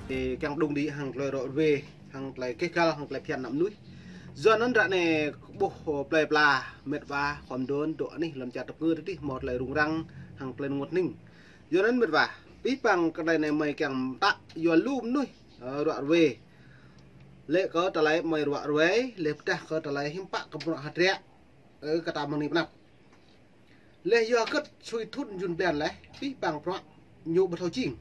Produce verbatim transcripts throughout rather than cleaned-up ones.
Ê, kiăng đung đĭ hăng klei ră ruê, hăng klei keh găl, hăng klei phiăn ană mnuih. Yua anăn ră anei ƀuh, ơ, plei pla, mĭt wa, khua mduôn, dôk anih lăn čar tăp ngư tơ dih, mâo klei rŭng răng, hăng klei ênguôt hnĭng. Yua anăn mĭt wa, pih păng kơ klei anei mei kiăng mtă, yua lu mnuih, ơ, ră ruê. Lĕ kơ tơlơi mei ră ruê, lĕ pơdah kơ tơlơi hiam pă kơ bruă hdră, ơ, kơ ta mơ̆ng anei pnăp. Leh yua kơ sui thŭn jŭn blan leh, pih păng bruă ñu ƀu thâo jing.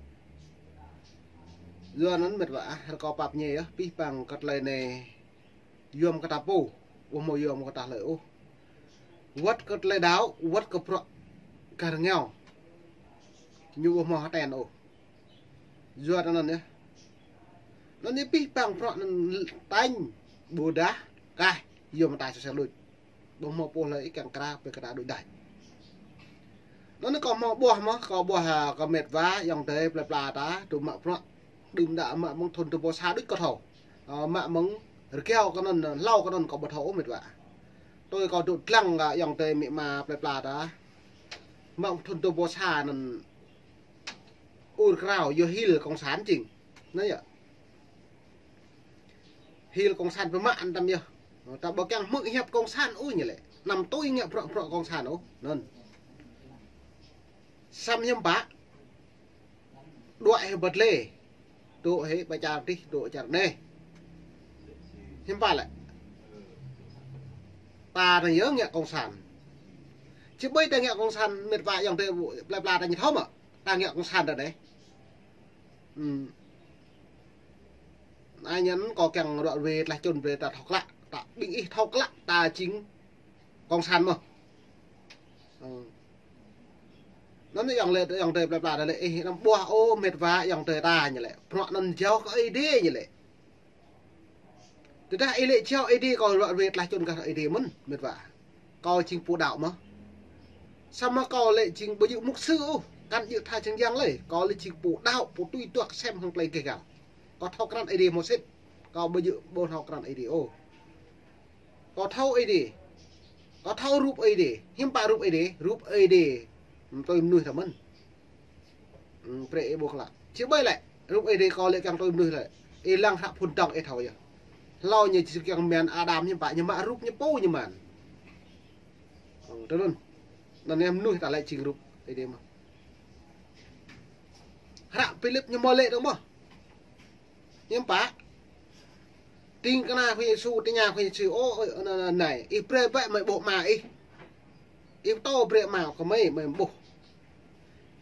Yua anăn mĭt wa, ah, rơkâo pap ñe yơh, pih păng kơ klei anei yuôm kơ ta pô, ƀu mâo yuôm kơ ta hlei ôh. Wăt kơ klei đăo, wăt kơ bruă kơ rơngiao. Ñu ƀu mâo hơten ôh. Yua anăn yơh. Anăn yơh pih păng bruă anăn tañ, ƀôdah, kah, yuôm ta sơsel đuč. Ƀu mâo pô hlei ih kiăng kra, pê kra đuč đač. Anăn kâo mâo ƀuah mơh, kâo ƀuah, ha, kơ mĭt wa, ayŏng adei plei pla ta, tŭ mă bruă. Đưm đă mă mơ̆ng thŭn dua êbâo sa đuč kâo thâo. Ơ, mă mơ̆ng rơkiao kơ anăn, hlâo kơ anăn kâo ƀu thâo ôh mĭt wa. Tui kâo dôk dlăng kơ ayŏng adei amĭ ama plei pla ta. Mă mơ̆ng thŭn dua êbâo sa anăn ur krao, yua hil cộng sản jing. Anăn yơh. Hil cộng sản pơmă anăn tăm yơh. Ta ƀu kiăng hmư̆ hiăp cộng sản ôh ñu lĕ. Anăm tui ngă bruă bruă cộng sản ôh. Anăn. Săm hiam pă. Đuĕ hĕ băt lê. Dôk hĕ ƀă čar dih, dôk čar anei. Hiam pă lĕ. Ta anăn yơh ngă cộng sản. Či ƀai ta ngă cộng sản mĭt wa ayŏng adei plei pla ta ñu thâo mơ̆. Ta ngă cộng sản ta anei. Hmm. Ai ñăn kâo kiăng ră ruê tlah čŭn brei ta thâo klă. Ta ƀing ih thâo klă ta jing cộng sản mơh. Hmm. Anăn ayŏng lĕ, ayŏng adei plei pla ta lĕ, ih anăm ƀuah ôh mĭt wa ayŏng adei ta ñu lĕ. Bruă anăn jao kơ Aê Diê ñu lĕ. Tơdah ih lĕ jao Aê Diê kâo ră ruê tlah čŭn kơ Aê Diê mơ̆n, mĭt wa. Kâo jing pô đăo mơh. Samơ̆ kâo lĕ jing ƀu djŏ mục sư ôh, kăn djŏ tha čang yang lei. Kâo lĕ jing pô đăo, pô tui duah sem hŏng klei keh găl. Kâo thâo krăn Aê Diê mâo sĭt. Kâo ƀu djŏ ƀu thâo krăn Aê Diê ôh. Kâo thâo Aê Diê. Kâo thâo rup Aê Diê. Hiam pă rup Aê Diê, rup Aê Diê. Mtui mnuih ta mơ̆n. Hmm, brei ih ƀuh klă. Či ƀai lĕ, rup Aê Diê kâo lĕ kiăng tui mnuih lĕ. Ih lăng hră phŭn dŏng ih thâo yơh. Hlâo ñu či kiăng mă Adam hiam pă ñu mă rup ñu pô ñu mă. Hmm, tui anăn. Anăn yơh mnuih ta lĕ jing rup Aê Diê mơh. Hră Philip ñu mâo lĕ dŏng mơh. Hiam pă. Tĭng kna Khua Yêsu, tĭng kna Khua Yêsu, ô, ô, anăn, anăn, anei. Ih brei bĕ mei ƀuh ama ih. Ih ptô brei ama kơ mei, mei ƀuh.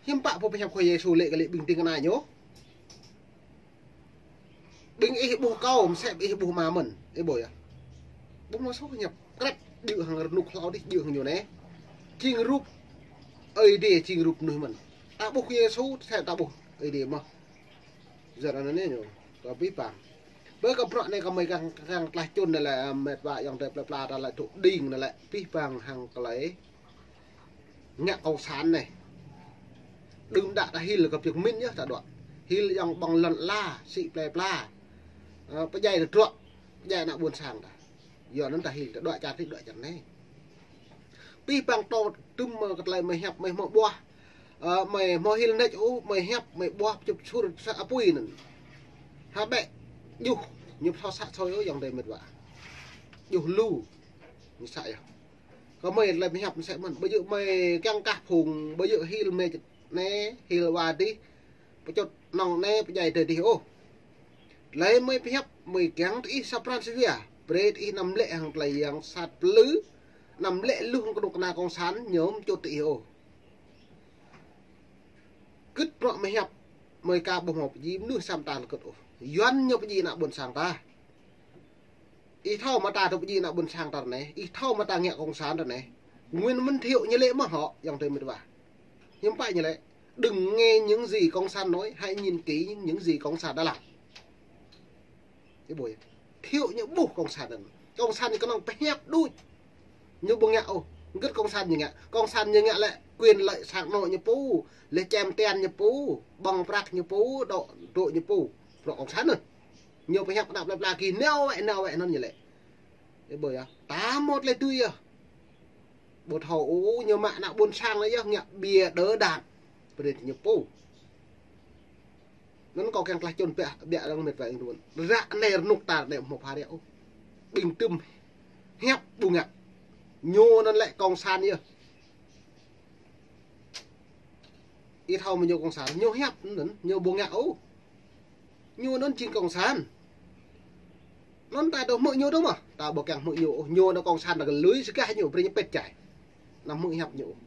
Hiam pă pô pơhiăp Khua Yêsu lĕ kơ lĕ ƀing tĭng kna ñu. Ƀing ih ƀuh kâo, msĕ ih ƀuh ama mơ̆n. Ih ƀuh yơh. Ƀuh mâo soh hiăp. Krăp, djŏ hŏng rnuk hlâo dih, djŏ hŏng ñu anei. Jing rup Aê Diê, jing rup mnuih mơ̆n. Ta ƀuh Yêsu, msĕ ta ƀuh Aê Diê mơh. Yua anăn anei ñu, kâo pih păng. Ƀơ kơ bruă anei kơ mei kiăng, kiăng tlah čŭn anei lĕ, mĭt wa ayŏng adei plei pla ta lĕ dôk đing anei lĕ, pih păng hŏng klei ngă cộng sản anei. Đưm đă ta hil kơ biêk mĭn yơh ta dôk. Hil ayŏng ƀơ̆ng lăn ala, sĭ plei pla. Ơ, pơdjai ta dôk, pơdjai ană ƀuôn sang ta. Yua anăn ta hil ta dôk čar dih dôk čar anei. Pih păng tơ tŭm mơ̆ kơ klei mei hiăp mei mâo ƀuah. Ơ, mei mâo hil nĕč ôh, mei hiăp, mei ƀuah, pčŭp sur, sa apui anăn. Hă bĕ, djuh, ñu pthâo săk soi ôh, ayŏng adei mĭt wa. Djuh lu, ñu săk yơh. Kơ mei lĕ mei hiăp msĕ mơ̆n, ƀu djŏ mei kiăng kah phung, ƀu djŏ hil mei čĕ anei, hil wa dih, pčŭt anŏng anei, pơdjai tơ dih ôh. Lei mei pơhiăp, mei kiăng tơ ih sa pran sa wia, brei tơ ih anăm lĕ hŏng klei yang sat plư, anăm lĕ lu hŏng knŭk kna cộng sản ñu mčŭt tơ ih ôh. Kĭt bruă mei hiăp, mei ka ƀuh mâo pơjing mnuih sa mta lĕ kĭt ôh. Yuăn ñu pơjing ană ƀuôn sang ta. Ih thâo mă ta tŭ pơjing ană ƀuôn sang ta anei, ih thâo mă ta ngă cộng sản ta anei. Nguyễn Minh Thiệu ñu lĕ mơh hŏ, ayŏng adei mĭt wa. Hiam pă ñu lĕ, đừng nghe những gì cộng sản nói, hãy nhìn kỹ những gì cộng sản đã làm. Ih ƀuh yơh. Thiệu ñu ƀuh cộng sản anăn. Cộng sản ñu knŏng pơhiăp đuč. Ñu ƀu ngă ôh. Gĭt cộng sản ñu ngă. Cộng sản ñu ngă lĕ quyền lợi sang anôk ñu pô, leh čem tian ñu pô, ƀơ̆ng prăk ñu pô, dŏ, dŏ ñu pô. Bruă cộng sản anăn. Ñu pơhiăp ană plei pla ki nao wĕ, nao wĕ anăn ñu lĕ. Ih ƀuh yơh. Ta mâo klei tui yơh. Ƀu thâo ôh, ñu mă ană ƀuôn sang lĕ yơh ngă bia đỡ đạn. Brei ñu pô. Anăn kâo kiăng klah čŭn biă, biă arăng mĭt wa êng ruôn. Ră anei rnuk tar anei mâo phara ôh. Ƀĭng tŭm hiăp ƀu ngă. Ñu anăn lĕ cộng sản yơh. Ih thâo mơ̆ ñu cộng sản, ñu hiăp anăn, ñu ƀu ngă ôh. Ñu anăn jing cộng sản. Anăn ta dôk hmư̆ ñu dôk mơh, ta ƀu kiăng hmư̆ ñu ôh. Ñu anăn cộng sản ta kơ lui sgah ñu, brei ñu pĭt čai. Anăm hmư̆ hiăp ñu ôh.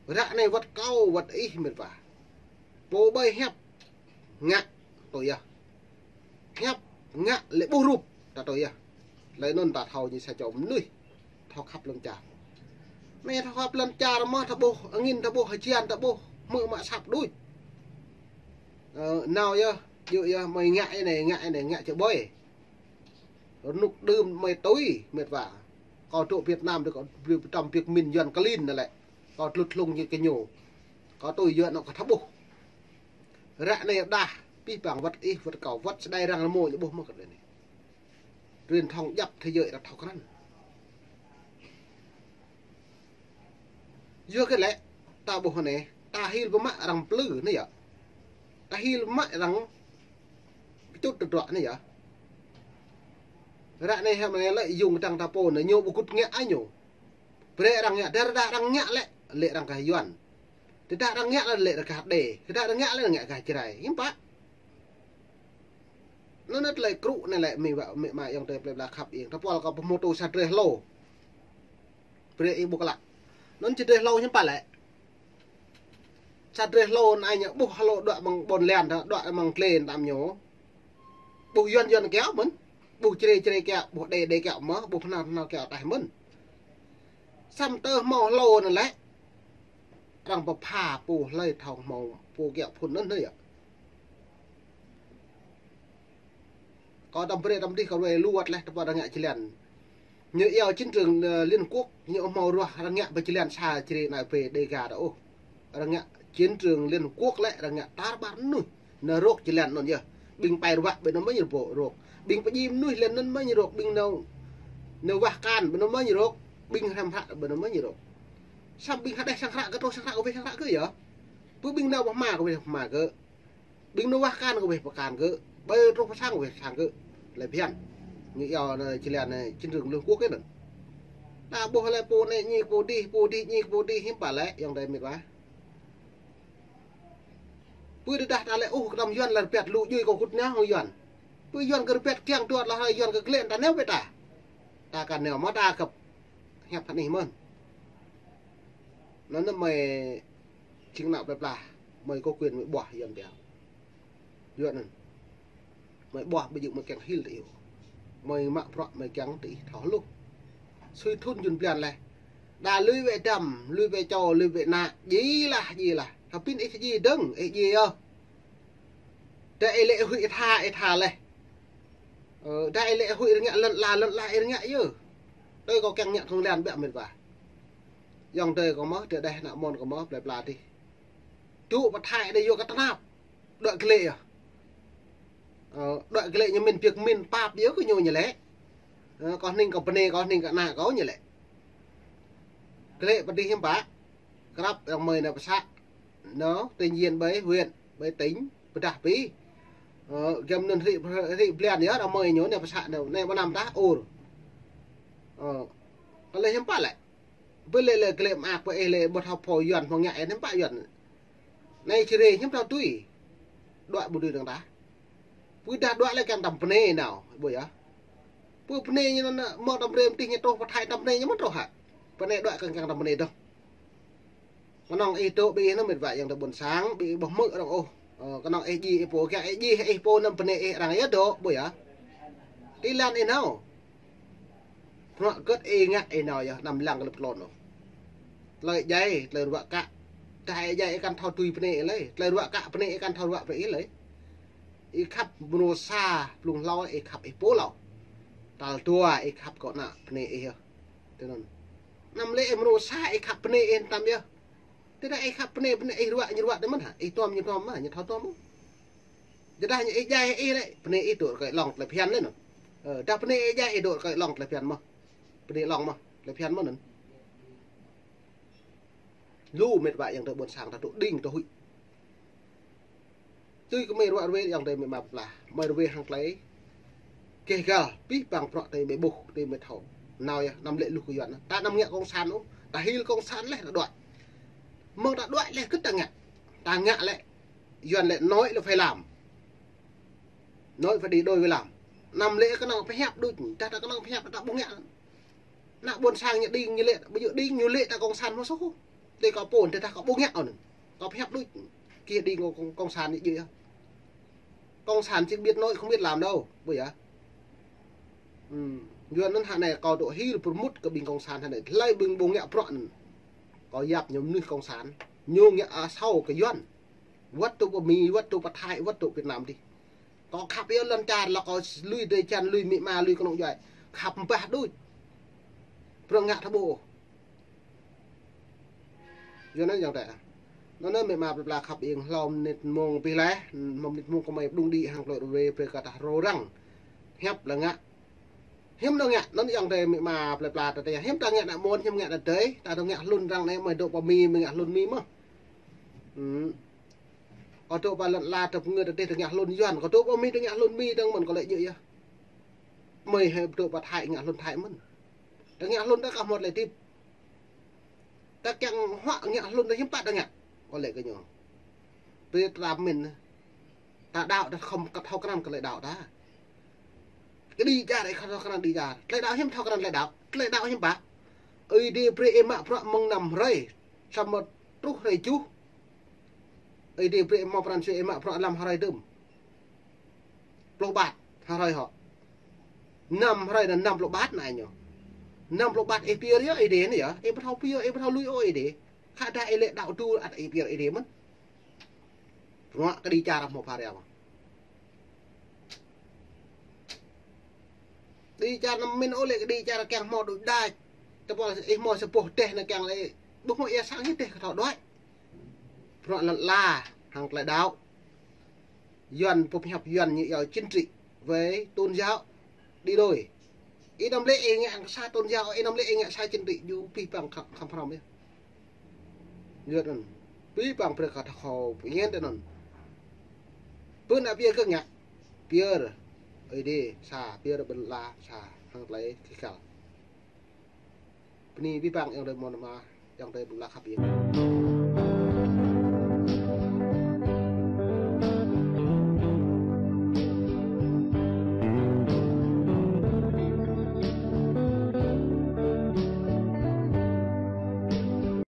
Ră anei wăt kâo, wăt ih mĭt wa. Pô ƀai hiăp ngă tui yơh. Hiăp ngă lĕ ƀuh rup ta tui yơh. Leh anăn ta thâo ñu sa čô mnuih thâo khăp lăn čar. Anei thâo khăp lăn čar mơh, ta ƀuh angĭn, ta ƀuh hjian, ta ƀuh hmư̆ mă săp đuč. Ơ, nao yơh, djŏ yơh, mơi ngă anei, ngă anei, ngă čơ ƀai. Rnuk đưm mơi tui, mĭt wa. Kâo dôk Việt Nam dih, kâo bi tăm biêk min Yuăn klin anăn lĕ. Kâo tlut hlŭng ñu kơ ñu. Kâo tui Yuăn anăn kâo thâo ƀuh. Ră anei dah, pih păng wăt ih, wăt kâo, wăt sơdai arăng rmô ñu ƀuh mơh kơ anei. Truyền thông djăp thế giới arăng thâo krăn. Yua kơ lĕ, ta ƀuh anei, ta hil bi mă arăng mplư anei yơh. Ta hil bi mă arăng kčŭt tơdruă anei yơh. Ră anei hăm anei lĕ yŭng dăng ta pô anei ñu ƀu gŭt ngă ai ñu. Brei arăng ngă, tơdah arăng ngă lĕ, lĕ arăng gah Yuăn. Tơdah arăng ngă lĕ, lĕ arăng gah Đê. Tơdah arăng ngă lĕ, ngă gah Jrai. Hiư̆m pă. Anăn tơlơi krŭ anei lĕ mĭt wa, mĭt wa ayŏng adei plei pla khăp êng. Ta pôl kâo pơhmutu sa drei hlô. Brei ih ƀuh klă. Anăn sa drei hlô hiư̆m pă lĕ. Sa drei hlô anei ñu ƀuh hlô đuĕ mơ̆ng ƀuôn lan, đuĕ mơ̆ng klei tam ñu. Ƀuh Yuăn Yuăn kiăo mơ̆n. Ƀuh Jrai Jrai kiăo, ƀuh Đê Đê kiăo mơh, ƀuh Hnar Hnar kiăo taih mơ̆n. Săm tơ hmâo hlô anăn lĕ. Arăng pơpha pô hlei thâo hmâo pô kiăo phŭn anăn anei yơh. Kâo tăm brei tăm dih kâo ruai lu wăt leh tơpă arăng ngă jơlan. Ñu iêu chiến trường, ơ, Liên Quốc, ñu hmâo ruah arăng ngă bi jơlan sa čri nai pe Đêga ta ôh. Arăng ngă chiến trường Liên Quốc lĕ arăng ngă tar ƀar mnuih. Nao rôk jơlan anăn yơh. Ƀĭng pai ruă ƀơi anăn mơh ñu rôk. Ƀĭng pơjing mnuih leh anăn mơh ñu rôk. Ƀĭng nao, nao wah kan ƀơi anăn mơh ñu rôk. Ƀĭng hrăm hră ƀơi anăn mơh ñu rôk. Săm ƀĭng hđeh sang hră kơ truh sang hră kơ weh sang hră kơ yơh. Pô ƀĭng nao wah hma kơ weh hma kơ. Ƀĭng nao wah kan kơ weh pơkan kơ, ƀai truh pơ sang kơ weh sang kơ, lĕ bhiăn. Ñu iêu anăn jơlan anei chiến trường Liên Quốc anăn. Ta ƀuh lĕ pô anei ñu pô dih, pô dih ñu pô dih hiư̆m pă lĕ, ayŏng adei mĭt wa. Pô tơdah ta lĕ ôh kơnăm Yuăn lĕ rơbat lu djuê kâo kŭt nao hŏng Yuăn. Pô Yuăn kơ rơbat kiăng tuăt leh Yuăn kơ klĕ ta nao wĕ ta. Ta kăn nao mơh ta kăp hiăp hăn ih mơ̆n. Anăn mơi jing ană plei pla, mơi có quyền mơi ƀuah Yuăn biă. Yuăn anăn. Mơi ƀuah ƀu djŏ mơi kiăng hil ti ih. Mơi mă bruă mơi kiăng ti ih thâo hluh. Sui thŭn jŭn blan leh. Đa lui wĕ dăm, lui wĕ čô, lui wĕ ană. Djiê lah, djiê lah. Tha pin ih djiê dơ̆ng, ih djiê yơh. Đa ih lĕ huĭ ih tha, ih tha leh. Ơ, đa ih lĕ huĭ ih ngă lăn ala, lăn ala ih ngă yơh. Tui kâo kiăng ngă thŭng lan biă mĭt wa. Ayŏng adei kâo mơh, ti đeh ană môn kâo mơh, plei pla dih. Tŭ pơthai đei yua kơ tnap. Đuĕ klei yơh. Ơ, đuĕ klei ñu mĭn piêk mĭn pap yơh kơ ñu ñu lĕ. Ơ, kâo hnĭng kơ bnei, kâo hnĭng kơ ană kâo ñu lĕ. Klei pơdih hiư̆m pă. Krăp ayŏng mơi nao pơ să. Nao, tỉnh Yên ƀai, huyện, ƀai tỉnh, pơdah pĭ. Ơ, giăm anăn hriê, hriê blan yơh, ayŏng mơi ñu nao pơ să, nao, nao ƀơ năm tah, ur. Ơ, klei hiư̆m pă lĕ. Ƀơ lĕ lĕ klei mơak pơ ih lĕ ƀuh thâo pô Yuăn hmâo ngă ih hiư̆m pă Yuăn. Anei čri hiư̆m thâo tui. Đuĕ ƀu dưi dơ̆ng tah. Pô dah đuĕ lĕ kiăng tăm bnei nao, ƀuh yơh. Pô bnei ñu anăn mâo tăm brei mtih ñu truh pơthai tăm bnei ñu mơ̆n truh hă. Bnei đuĕ kiăng kiăng tăm bnei dơ̆ng. Knŏng ih dôk ƀi ih anăn mĭt wa ayŏng adei ƀuôn sang, ƀi ih ƀuh hmư̆ arăng ôh. Ơ, knŏng ih djiê ih pô, kiăng ih djiê ih pô anăn bnei ih arăng yơh dôk, ƀuh yơh. Ti lăn ih nao. Bruă gơ̆t ih ngă ih nao yơh, anăm lăng kơ lăp tlôn ôh. Tơlơi djai, tơlơi ruă kă. Tơdah ih djai ih kăn thâo tui bnei ih lei. Tơlơi ruă kă bnei ih kăn thâo ruă brei ih lei. Ih khăp mrô sa, blung hlâo ih khăp ih pô hlâo. Tal dua ih khăp kơ ană bnei ih yơh. Tui anăn. Anăm lĕ ih mrô sa ih khăp bnei ih tăm yơh. Tơdah ih khăp bnei, bnei ih ruă, ñu ruă tui mơ̆n hă? Ih tuôm, ñu tuôm mơh, ñu thâo tuôm mơh. Tơdah ñu ih djai ih lĕ, bnei ih dôk rơkơi lŏng tlei bhiăn lĕ anăn. Ơ, tơdah bnei ih djai ih dôk rơkơi lŏng tlei bhiăn mơh. Bnei lŏng mơh, tlei bhiăn mơh anăn. Lu mĭt wa ayŏng adei ƀuôn sang ta tŭ đing tŭ huĭ. Tui kơ mei ruă ruê ayŏng adei mei ama pla. Mei ruê hŏng klei keh găl, pih pang prŏk tei mei ƀuh, tei mei thâo. Nao yơh, năm lĕ luh kơ Yuăn. Ta năm ngă cộng sản ôh, ta hil cộng sản leh ta đuač. Mơ̆ng ta đuač leh kơ ta ngă. Ta ngă lĕ, Yuăn lĕ nói là phải làm. Nói phải đi đôi với làm. Năm lĕ knŏng pơhiăp đuč, ta ta knŏng pơhiăp ta ƀu ngă. Nă ƀuôn sang ñu đing ñu lĕ, ƀu djŏ đing ñu lĕ ta cộng sản mơh soh. Tê kâo pôn, tê ta kâo ƀu ngă ôh. Kâo pơhiăp đuč, kia đing kâo cộng, cộng sản ñu djŏ yơh. Cộng sản chỉ biết nói không biết làm đâu, ƀuh yơh. Ừm, Yuăn anăn hă anei kâo dôk hil pơmŭt kơ ƀing cộng sản hă anei, hlei ƀing ƀu ngă prŏk anăn. Kâo yap ñu mnuih cộng sản, ñu ngă asâo kơ Yuăn. Wăt tŭ pơ Mi, wăt tŭ pơ Thái, wăt tŭ Việt Nam dih. Kâo khăp yơh lăn čar lŏ kâo lui drei čan, lui amĭ ama, lui knŏng djuai. Khăp mbah đuč. Prŏng ngă thâo ƀuh. Yua anăn ayŏng adei. Anăn amĭ ama pla pla khăp ing hlâo mnĭt mmông pih leh, hlâo mnĭt mmông kơ mei pđŭng đĭ hŏng klei ruê brei kơ ta rô răng. Hiăp lĕ ngă. Hiưm nao ngă, anăn ayŏng adei amĭ ama pla pla ta tê. Hiưm ta ngă nă môn, hiưm ngă nă dei, ta dôk ngă hlŭn răng anei mei dôk pơ Mi, mei ngă hlŭn Mi mơh. Ơ dôk pơ lăn ala ta pơngơ ta tê ta ngă hlŭn Yuăn, kâo dôk pơ Mi ta ngă hlŭn Mi dơ̆ng mơ̆n kâo lĕ djŏ yơh. Mei hĕ dôk pơ Thái ngă hlŭn Thái mơ̆n. Ta ngă hlŭn ta kah mâo lĕ tip. Ta kiăng huă ngă hlŭn ta hiưm pă ta ngă. Kâo lĕ kơ ñu. Brei ta mĭn. Ta đăo ta khŏm kăt thâo krăn kơ klei đăo ta. Kơ đĭ čar ih khŏm thâo krăn đĭ čar. Klei đăo hiưm thâo krăn klei đăo. Klei đăo hiưm pă. Aê Diê brei ih mă bruă mơ̆ng năm hrơi. Samơ̆ truh hrơi juh. Aê Diê brei ih mâo pran jua ih mă bruă năm hrơi dơ̆m. Pluh ƀăt, hrơi hŏ. Năm hrơi anăn năm pluh ƀăt nă ñu. Năm pluh ƀăt ih pia yơh Aê Diê anei yơh. Ih ƀu thâo pia, ih ƀu thâo lui ôh Aê Diê. Khă dah ih lĕ đăo dŭl ăt ih pia Aê Diê mơ̆n. Bruă kơ đĭ čar mâo phara mơh. Đĭ čar năm mĭn ôh lĕ kơ đĭ čar kiăng mâo đuč đač. Tơpul ih mâo sa boh deh anăn kiăng lĕ. Ƀuh mâo ia sang ñu deh kơ thâo đuač. Bruă lăn ala, hŏng klei đăo. Yuăn pơhiăp Yuăn ñu iêu chính trị với tôn giáo đi đôi. Ih năm lĕ ih ngă sa tôn giáo, ih năm lĕ ih ngă sa chính trị, djŏ pih pang khăm, khăm phrăm yơh. Yua anăn, pih pang brei kơ ta khâo pơñen tơ anăn. Pơ ană pia kơ ngă, pia Aê Diê sa, pia lăn ala sa, hŏng klei kih kal. Bơni pih pang ayŏng adei mâo nama, ayŏng adei pla khăp ing.